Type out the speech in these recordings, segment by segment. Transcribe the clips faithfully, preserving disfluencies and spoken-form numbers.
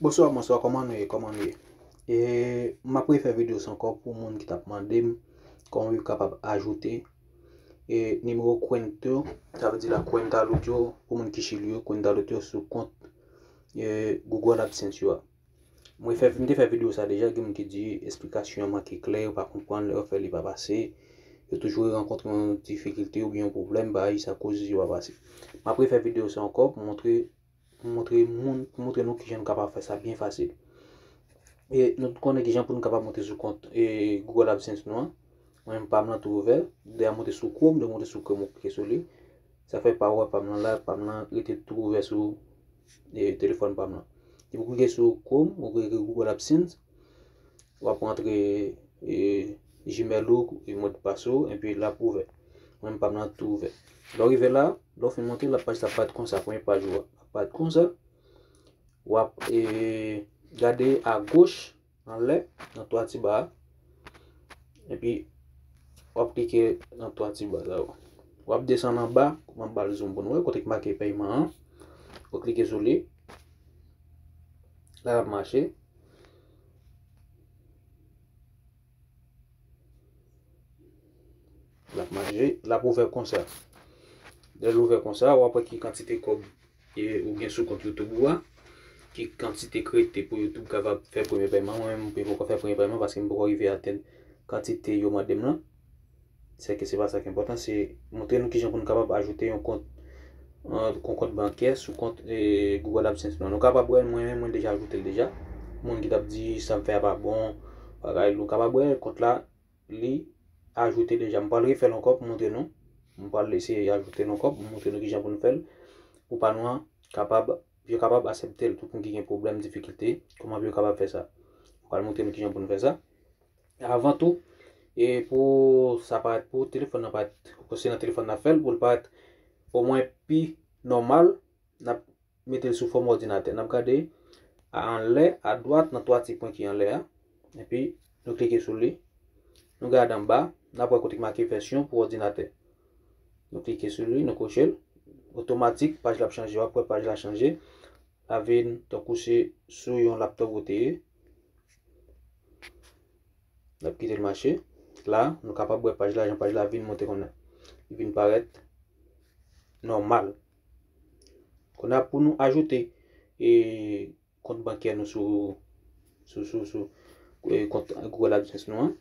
Bonswa, bonswa, kòman nou ye? Kòman nou ye? E, m ap refè videyo sa ankò pou moun ki t ap mande m kòman yo kapab ajoute, e, nimewo Cointo, sa vle di la Cointalot yo, pou moun ki Chili yo, Cointalot yo sou kont, e, Google AdSense yo a. Mwen fè, m te fè videyo sa deja, gen moun ki di esplikasyon an manke klè, yo pa konprann, lè yo fè li pa pase, yo toujou rankontre yon difikilte oubyen yon pwoblèm, bagay sa koz yo pa pase. M ap refè videyo sa ankò pou montre, pou montre moun, pou montre nou kijan nou kapab fè sa byen fasil. E nou tout konnen kijan pou nou kapab monte sou kont, e, Google AdSense nou an. Mwen menm pa m lan tou ouvè. Deja monte sou Chrome, deja monte sou Chrome, ou klike sou li. Sa fè pa wè pa m lan la, pa m lan rete tou ouvè sou, e, telefòn pa m lan. Depi ou klike sou Chrome, ou klike Google AdSense, w ap rantre, e, Gmail ou, e, modpas ou, epi l ap ouvè. Mwen menm pa m lan tou ouvè. Lè w rive la, lè w fin monte, l ap paj sa ap parèt konsa, premye paj ou a ap parèt konsa. W ap, e, gade agoch, anlè, nan twa ti ba a. Epi, w ap klike nan twa ti ba sa yo. W ap desann anba, m ap ba l zoom pou nou wè, kote k make pèyman an. Ou klike sou li. La l ap mache. L ap mache, l ap ouvè konsa. Lè l ouvè konsa, w ap wè ki kantite kòb e, ou gen sou kont YouTube ou a, ki kantite k rete pou YouTube kapab fè premye pèyman. Mwen menm, m poko fè premye pèyman paske m poko rive atenn kantite yo mande m lan. Sèke se pa sa ki enpòtan, se montre nou kijan pou nou kapab ajoute yon kont, yon kont bankè sou kont, e, Google AdSense nou an. Nou kapab wè, mwen menm, mwen deja ajoute l deja. Moun ki t ap di sa m fè a pa bon, bagay, nou kapab wè kont la, li ajoute deja. M pral refè l ankò pou montre nou. M pral eseye ajoute l ankò pou montre nou kijan pou nou fè l. Pou pa nou an kapab, yo kapab aksepte l. Tout moun ki gen pwoblèm, difikilte, kòman pou yo kapab fè sa. M pral montre nou kijan pou nou fè sa. Avan tou, e pou sa parèt, pou telefòn nan parèt, pou se nan telefòn nan fè l, pou l parèt omwen pi nòmal, n ap mete l sou fòm òdinatè. N ap gade a anlè, adwat, nan twa ti pwen ki anlè a. Epi, nou klike sou li. Nou gade anba, n ap wè kote k make vèsyon pou òdinatè. Nou klike sou li, nou kwoche l. Otomatik, paj la ap chanje. W ap wè paj la chanje. L a vin tankou se sou yon laptòp ou te ye. N ap kite l mache. La, nou kapab wè paj la, jan paj la vin monte kounye a. Li vin parèt nòmal. Kounye a, pou nou ajoute, e, kont bankè nou sou, sou, sou, sou, e, kont Google AdSense nou an,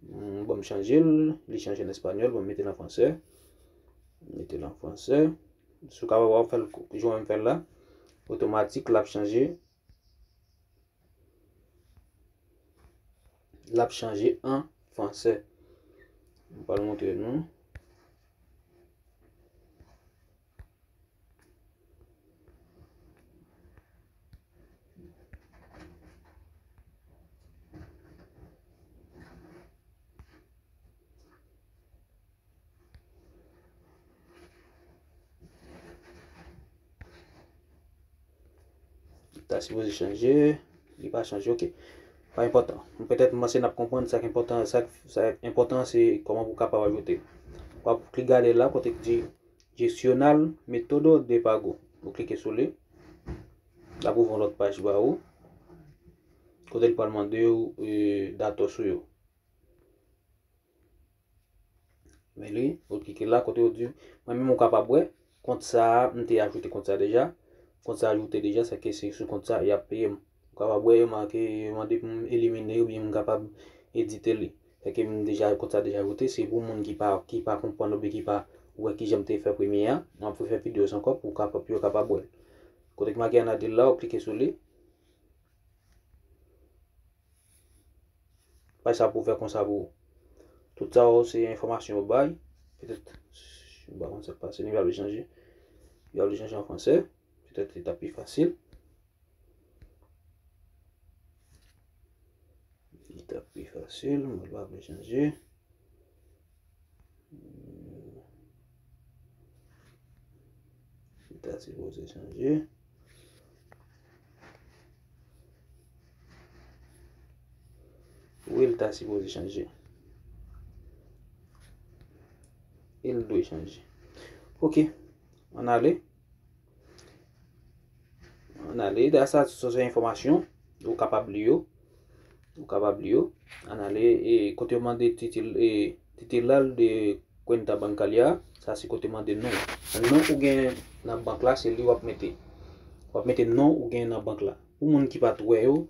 mm, bon, m chanje l, li chanje an espanyòl, bon, m mete l an fransè. Mete l an fransè. Si w kapab, w ap fè l jan w fè l la. Otomatik, l ap chanje. L ap chanje an fransè. M pral montre nou. Li ta sipoze chanje, li pa chanje, oke. Pa enpòtan. Petèt m panse n ap konprann sa k enpòtan, sa k, sa k enpòtan se kòman pou w kapab ajoute. W ap klik gade la kote k di Gestionar método de pago. Ou klike sou li. L ap ouvri yon lòt paj ba ou. Kote l pral mande w, e, datos ou yo. Men li, ou klike la, kote yo di, mwen menm ou kapab wè, kont sa a, m te ajoute kont sa deja. Kont sa ajoute deja, sèke se sou kont sa y ap peye m. Ou kapab wè, yo make, yo mande pou m elimine oubyen m kapab edite li. Sèke m deja, kont sa deja ajoute, se pou moun ki pa, ki pa konprann oubyen ki pa wè kijan m te fè premye a. M ap refè videyo sa ankò pou kapab, pou yo kapab wè. Kote ki make anadil la, ou klike sou li. Paj sa pou fè konsa pou ou. Tout sa yo se enfòmasyon yo bay. Petèt, m pa konn sa k pase, li pa vle chanje. Li pa vle chanje an fransè. Petèt li t ap pi fasil. Li t ap pi fasil, mwen pa vle chanje. Li ta sipoze chanje. Wi, li ta sipoze chanje. E l dwe chanje. Oke. Ann ale. Ann ale. Da sa, sa se enfòmasyon. ou kapab li yo. Ou kapab li yo. Ann ale, e, kote yo mande titul-, e, titular de cuenta bancaria, sa se kote mande non. Non ou gen nan bank la, se li w ap mete. W ap mete non ou gen nan bank la. Pou moun ki pa t wè yo,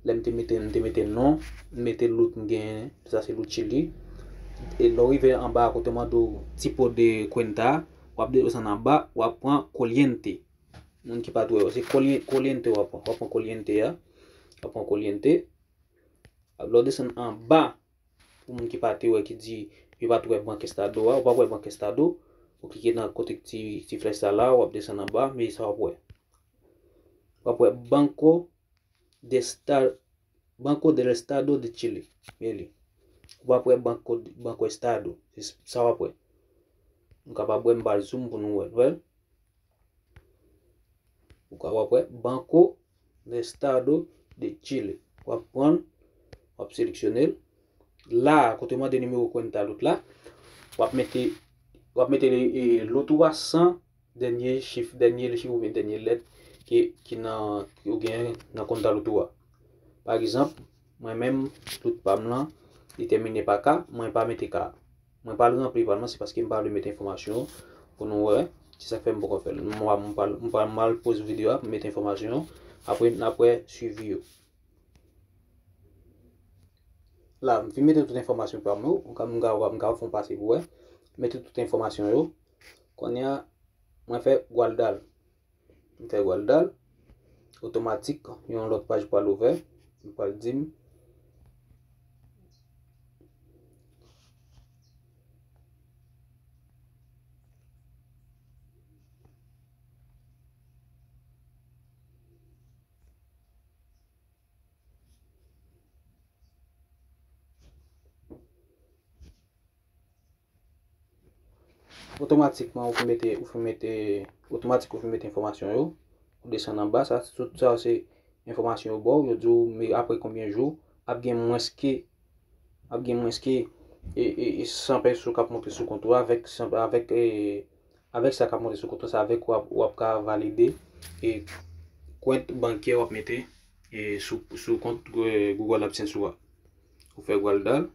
lè m te mete, m te mete non, m mete lout m genyen, sa se lout Chili. E lè w rive anba kote mande w tipo de cuenta, w ap desann anba, w ap pran corriente. Moun ki pa t wè yo, se corri-, corriente w ap pran. W ap pran corriente a, w ap pran corriente. Lè w desann anba, pou moun ki pa te wè, ki di yo pa t wè Banco Estado a, ou p ap wè Banco Estado, ou klike nan kote ti, ti flèch sa la, w ap desann anba, men sa w ap wè. W ap wè Banco de Esta-, Banco del Estado de Chile. Men li. Ou p ap wè Banco, Banco Estado. Se sa w ap wè. Nou kapab wè, m ba l zoom pou nou wè l. Wè l? Ou ka, w ap wè Banco de Estado de Chile. W ap pran l, w ap seleksyone l. La, kote w mande nimewo cuenta lout la, w ap mete, w ap mete, e, lout ou a san dènye chif, dènye chif oubyen dènye lèt ki, ki nan, ki ou gen nan cuenta lout ou a. Pa egzanp, mwen menm, lout pa m lan, li tèmine pa K, mwen pa mete K. Mwen pa al ranpli pa l non, se paske m pa vle mete enfòmasyon pou nou wè. Se sa k fè m poko fè l. M, m, m, m, m al poze videyo a pou m mete enfòmasyon yo. Apre, n ap wè swivi yo. La, m fin mete tout enfòmasyon pa m yo. M ka, m ka, m ka fè yon pase pou wè. Mete tout enfòmasyon yo. Kounye a, mwen fè guardar. M fè guardar. Otomatik, yon lòt paj pral ouvè. Li pral di m. Otomatikman, ou fin mete, ou fin mete, otomatik ou fin mete enfòmasyon yo. Ou desann anba, sa, tout sa se enfòmasyon yo ba w, yo di w, men apre konbyen jou, ap gen mwens ke, ap gen mwens ke, e, e, e san peso k ap monte sou kont ou avèk, san, avèk, e, avèk sa k ap monte sou kont ou, se avèk w ap, w ap ka valide, e, kont bankè w ap mete, e, sou, sou kont, e, Google AdSense ou a. Ou fè guardar.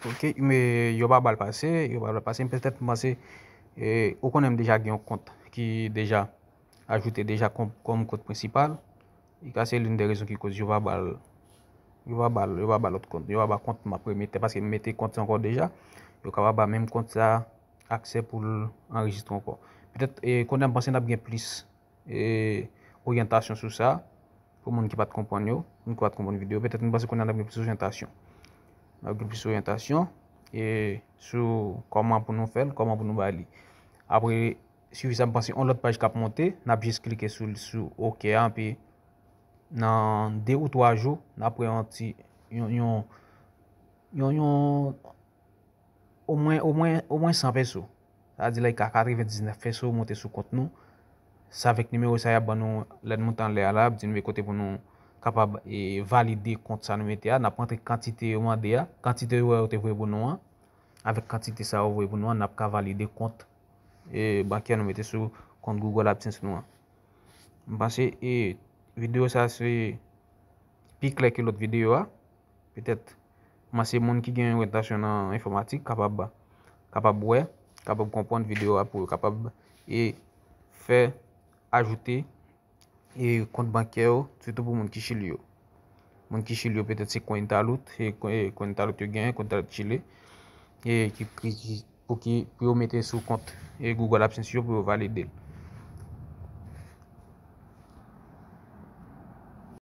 Ok, men yo pa ba l pase, yo pa ba l pase, men petèt m panse, e, ou konnen m deja gen yon kont ki deja ajoute deja kòm, kòm kont prensipal. E sa se l'une des raisons ki koz yo pa ba l, yo pa ba l, yo pa ba lòt kont, yo pa ba kont m ap remete, paske m mete kont sa ankò deja, yo ka pa ba menm kont sa aksè pou l anrejistre ankò. Petèt, e, kounye a m panse n ap gen plis, e, oryantasyon sou sa, pou moun ki pa t konprann yo, moun ki pa t konprann videyo, petèt m panse kounye a n ap gen plis oryantasyon. N ap gen plis oryantasyon, e, sou kòman pou nou fè l, kòman pou nou bay li. Apre, swivi sa, m panse yon lòt paj k ap monte, n ap jis klike sou, sou ok a, epi nan de ou twa jou, n ap wè yon ti, yon, yon, yon, yon, omwen, omwen, omwen san peso. Sa vle di la, e ka katrevendiznèf peso monte sou kont nou. Se avèk nimewo sa y ap ban nou lè n monte anlè a la, ap di nou e kote pou nou kapab, e, valide kont sa nou mete a. N ap rantre kantite yo mande a, kantite yo wè yo te voye pou nou an. Avèk kantite sa yo voye pou nou an, n ap ka valide kont, e, bankè nou mete sou kont Google AdSense nou an. M panse, e, videyo sa se pi klè ke lòt videyo a. Petèt, m panse moun ki gen yon oryantasyon nan enfòmatik kapab, kapab wè, kapab konprann videyo a pou yo kapab, e, fè, ajoute, e, kont bankè yo, sitou pou moun ki Chili yo. Moun ki Chili yo, petèt se Cuenta Loot, e, e, Cuenta Loot yo genyen, Cuenta Loot Chile, e, ki, ki, ki, pou ki, pou yo mete sou kont, e, Google AdSense yo pou yo valide l.